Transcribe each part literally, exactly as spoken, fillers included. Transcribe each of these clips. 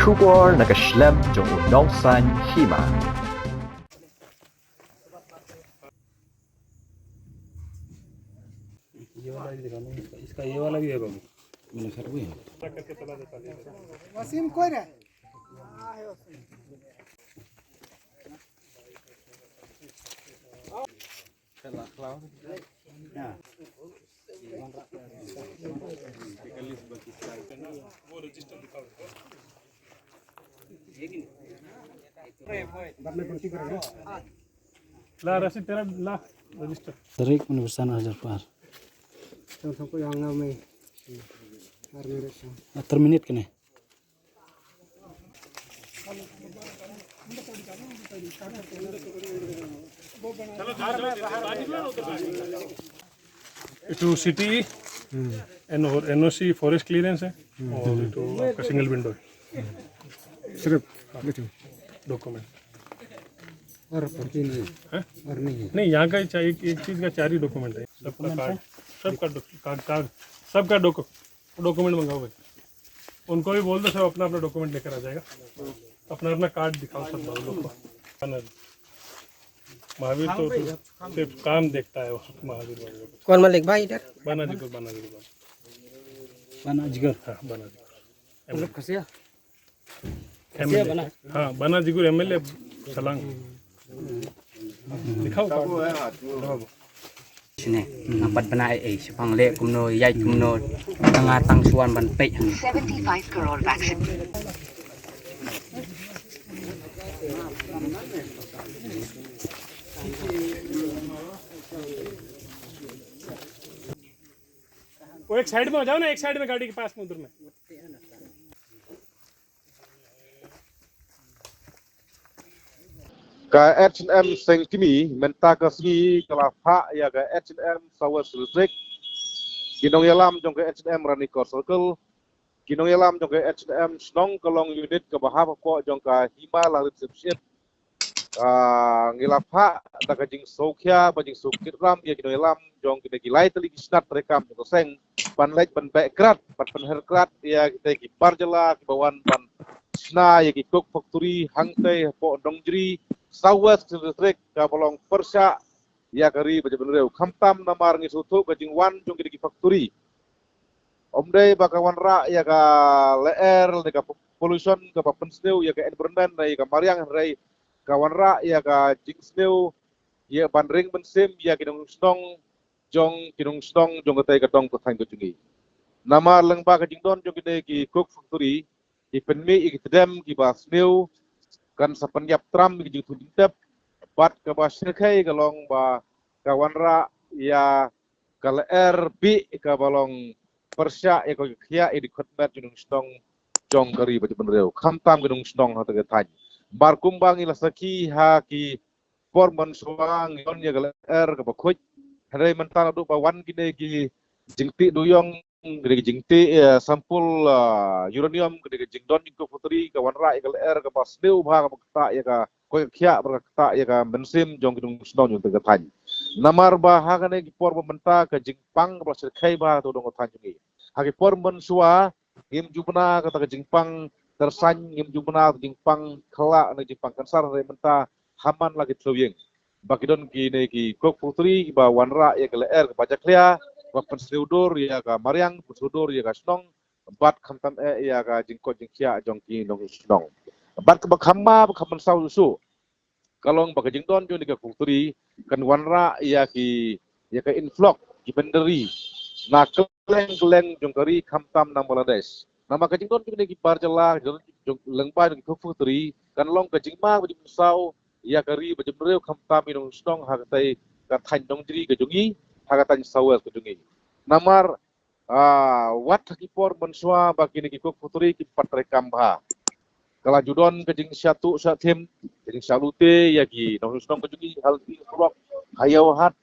Khubor na ka shlem jong u nongsaiñ hima. ये वाला भी दिखाना है, इसका, इसका ये वाला भी है बाबू। मैंने सर वही है। वसीम कोई रहा? ला रसीद तेरा, ला रजिस्टर। तारीख उन्नीस हजार पार। Terminate kene. Itu city, एनओसी, फॉरेस्ट क्लियरेंस है, और itu आपका सिंगल विंडो है। सिर्फ डॉक्यूमेंट। और बाकी नहीं है? और नहीं है? नहीं, यहाँ का चा-, एक, एक चीज का चार ही डॉक्यूमेंट है। सबका कार्ड, सबका डॉक-, कार्ड, कार्ड, सबका डॉक्यू-, डॉक्यूमेंट मंगाओ भाई। उनको भी बोल दो, सब अपना अपना डॉक्यूमेंट लेकर आ जाएगा। अपना अपना कार्ड दिखाओ सब लोग को। महावीर तो सिर्फ काम देखता है वो, महावीर, महावीर। कौन मलिक भाई इधर? बाना जिगर, बाना जिगर। बाना जिगर। हाँ, बाना जिगर। मतलब खसिया? एमएलए। हाँ, बाना जिगर एमएलए सलांग। दिखाओ कार्ड। Sini, nampat bana ai, ai, shipang le kumno, yai kumno, tanga tang suan ban pek. Seventy-five crore vaccine. वो एक साइड में हो जाओ ना, एक साइड में गाड़ी के पास में, उधर में। Ka H and M Sengkmie, mynta ka sngi ka la phah ïa ka H and M South West District. Ki nongïalam jong ka H and M Ranikor Circle, ki nongïalam jong ka H and M Shnong Kalong Unit kaba hap hapoh jong ka Hima Langrit Sipshit. Ah, ngi la phah da ka jingsngewkhia bad jingsngewkit ram ïa ki nongïalam jong kine ki lai tylli ki shnat treikam jong ka seng ban leit ban beh krad bad pynher krad ïa kita ki bar jylla kiba wan ban shna ïa ki coke factory hangtei hapoh Nongjri, South West District, kaba long pyrshah ïa ka ri bad jaitbynriew. Khamtam namar ngi sngewthuh ka jingwan jong kine ki factory ym dei ba ka wanrah ïa ka lyer ne ka pollution kaba pynsniew ïa ka environment ne ïa ka mariang, hynrei ka wanrah ïa ka jingsniew ïa ban ring mynsiem ïa ki nongshnong jong, ki nongshnong jong katei ka dong ka thaiñ ka jong ngi. Namar lyngba ka jingdon jong kine ki coke factory, ki pynmih ïa ki tdem kiba sniew, kan sa pynïap tram ïa ki jingthung jingtep. Bad kaba shyrkhei ka long ba ka wanrah ïa ka lyer bih kaba long pyrshah ïa ka khiah ïa ki dkhot met jong ki nongshnong jong ka ri bad jaitbynriew, khamtam ki nongshnong ha katei ka thaiñ. Namar kumba ngi la sakhi ha ki por mynshuwa ngi don ïa ka lyer kaba khuid, hynrei mynta naduh ba wan kine ki jingtih duyong, kine ki jingtih, eh, sampul, ah, uranium, kine ki jingdon jong ki coke factory, ka wanrah ïa ka lyer kaba sniew bha, kaba ktah ïa ka koit ka khiah bad ka ktah ïa ka mynsiem jong ki nongshnong jong katei ka thaiñ. Namar ba ha kane ki por ba mynta ka jingpang kaba la shyrkhei bha ha katei ka dong ka thaiñ jong ngi. Ha ki por mynshuwa ngim ju bna kata ka jingpang tyrsain, ngim ju bna ka jingpang khyllah ne jingpang kansar, hynrei mynta ha man la ki thliew ïing ba ki don kine ki coke factory kiba wanrah ïa ka lyer kaba jakhlia, ba pynsniew dur ïa ka mariang, pynsniew dur ïa ka shnong, bad khamtam eh ïa ka jingkoit jingkhiah jong ki nongshnong. Bad kaba kham ma, ba kham mynsaw shuh shuh, ka long ba ka jingdon jong kine ki coke factory kan wanrah ïa ki, ïa ka influx ki bynriew na kylleng kylleng jong ka ri khamtam na Bangladesh. Namar ka jingdon jong kine ki bar jylla, jong, jong lyngba jong ki coke factory kan long ka jingma bad jingmynsaw ïa ka ri bad jaitbynriew khamtam ïa ki nongshnong ha katei ka thaiñ Nongjri ka jong ngi, ha ka thaiñ South West ka jong ngi. Namar Ah, wat ha ki por mynshuwa ba kine ki coke factory kim pat treikam bha. Ka la ju don ka jingshah tuh shah thim, ka jingshah lute ïa ki nongshnong ka jong ngi, ha Langpih, Hynñiewtrep, ha Ïewhad.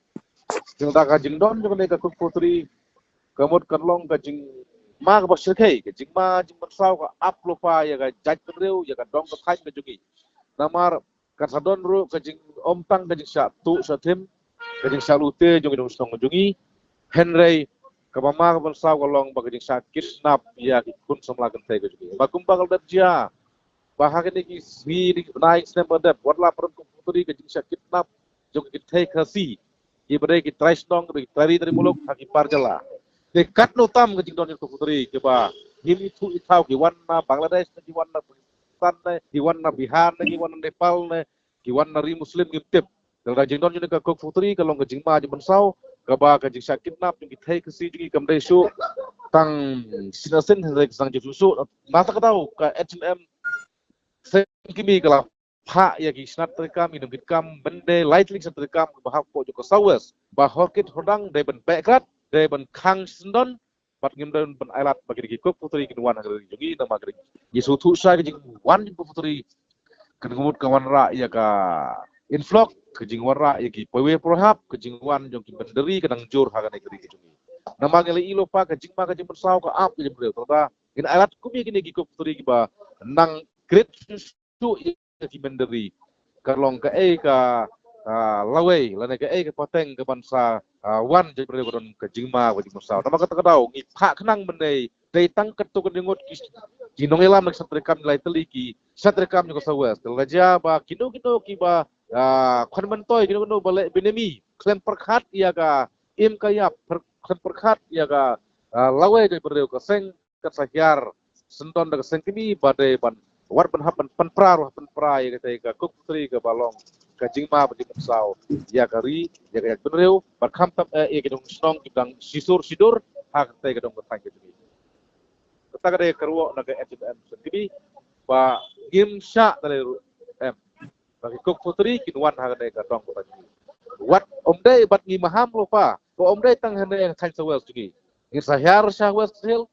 Tang da ka jingdon jong kane ka coke factory, ka mut kan long ka jingma kaba shyrkhei, ka jingma jingmynsaw, ka ap lypa ïa ka jaitbynriew, ïa ka dong ka thaiñ ka jong ngi. Namar kan sa don ruh ka jing, ym tang ka jingshah tuh shah thim, ka jingshah lute jong ki nongshnong jong ngi, hynrei kaba ma kaba mynsaw ka long ba ka jingshah kidnap ïa ki khun samla kynthei ka jong ngi. Ba kumba ka la dep jia Ba ha kine ki sngi, ki bnai, ki snem ba dep, wat la pynrem Kong Secretary, ka jingshah kidnap jong ki kynthei Khasi, ki ba dei ki trai shnong, ki trai ri, trai muluk ha ki bar jylla. Te katno tam ka jingdon jong Kong Secretary kiba ngim ithuh ithaw, ki wan na Bangladesh ne, ki wan na Pakistan ne, ki wan na Bihar ne, ki wan na Nepal ne, ki wan na ri Muslim, ngim tip. Te lada jingdon jong kane ka Kong Secretary ka long ka jingma jingpynsaw, kaba ka jingshah kidnap jong ki kynthei Khasi jong ngi kam dei shuh tang shisien, hynrei ka sdang jingshah shuh. Na kata ka daw ka H N M Seng Kmie ka la phah ïa ki shnat treikam, ki nongkitkam, ban dei lai tylli ki shnat treikam ba hapoh jong ka South West, ba hor kit hor dang dei ban beh krad, dei ban khang shisyndon, bad ngim dei ban ailad ba kine ki Kong Secretary kin wan ha ka ri jong ngi. Namar ka ri, ngi sngewthuh shai ka jingwan jong Kong Secretary, ka jingmut ka wanrah ïa ka influx, ka jingwanrah ïa ki pawei pyrhap, ka jingwan jong ki mynder ri ka nang jur ha kane ka ri ka jong ngi. Namar ngi la ïohi lypa ka jingma ka jingpynsaw ka ap ka jingbriew. Tang ba ngin ailad kum ïa kine ki Kong Secretary kiba nang create shuh shuh ïa ki mynder ri, ka long kaei ka, ah, lawei lane kaei ka pateng kaban sa, ah, wan jait briew ka don ka jingma ka jingpynsaw. Namar kata ka daw ngi phah khnang mynne dei tang katto katne ngut ki, ki nongïalam na ki shnat treikam, lai tylli ki shnat treikam jong ka South West. Te la jia ba kino kino kiba, ah, khwan myntoi, kino kino ba leh benami, khlem pyrkhat ïa ka im ka ïap, pyr-, khlem pyrkhat ïa ka, ah, lawei jait briew, ka seng kan sa hiar shisyndon da ka Seng Kmie ba dei ban wad ban hap ban pynpra ruh, pynpra ïa katei ka Kong Secretary kaba long ka jingma ba jingpynsaw ïa ka ri, ïa ka jaitbynriew, bad khamtam eh ïa ki nong shnong kiba dang shisur shidur ha katei ka dong ka thaiñ ka jong ngi. Kata ka dei ka ruh na ka H N M Seng Kmie ba ngim shah da lei ruh em ba ki Kong Secretary kin wan ha kane ka dong ka thaiñ. Wat ym dei bad ngi maham lypa, ba ym dei tang hane ka thaiñ South West jong ngi. Ngin sa hiar sha West Hill,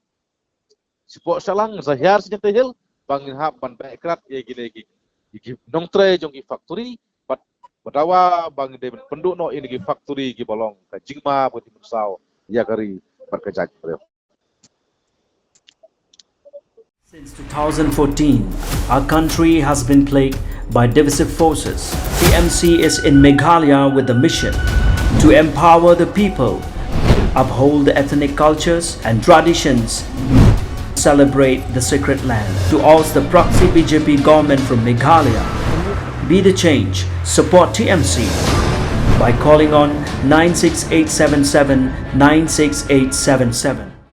shapoh Shillong, ngin sa hiar sha Jaintia Hills, ba ngin hap ban beh krad ïa kine ki, ïa ki nongtrei jong ki factory, bad ba dawa ba ngin dei ban pynduh noh ïa kine ki factory kiba long ka jingma ba jingpynsaw ïa ka ri bad ka jaitbynriew. Since two thousand fourteen, our country has been plagued by divisive forces. T M C is in Meghalaya with the mission to empower the people, uphold the ethnic cultures and traditions, celebrate the sacred land, to oust the proxy B J P government from Meghalaya. Be the change. Support T M C by calling on nine six eight seven seven nine six eight seven seven.